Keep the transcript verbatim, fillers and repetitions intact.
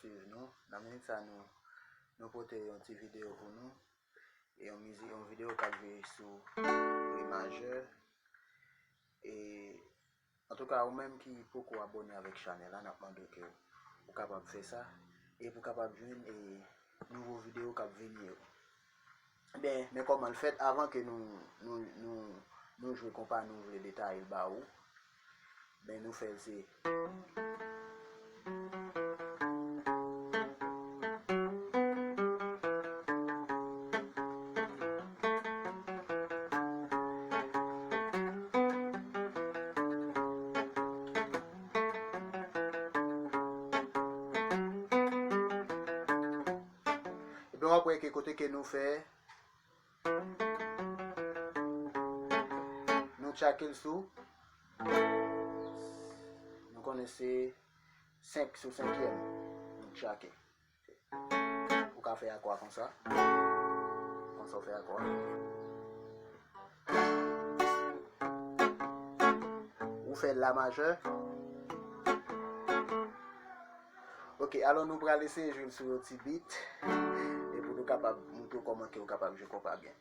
Swiv nou. Nan minit sa, nou, nou pote yon ti videyo pou nou. E yon mizik, yon videyo k ap jwe sou re majè. E antouka, ou menm ki poko abòne avèk chanèl la, n ap mande w ke ou kapab fè sa. E pou w kapab jwenn e nouvo videyo k ap vini yo. Ebyen, men kòman l fèt avan ke nou, nou, nou, nou jwe konpa nou vle detaye l ba ou. Men nou fè l se. Ebyen, w ap wè ke kote ke nou fè, nou tchake l sou. Nou konnen se senk sou senkyèm. Nou tchake. Ou ka fè akò a konsa. Konsa w fè akò a. Ou fè la majè. Ok, alò nou pral eseye jwe l sou yon ti beat. E pou nou kapab montre w kòman ke w kapab jwe konpa byen.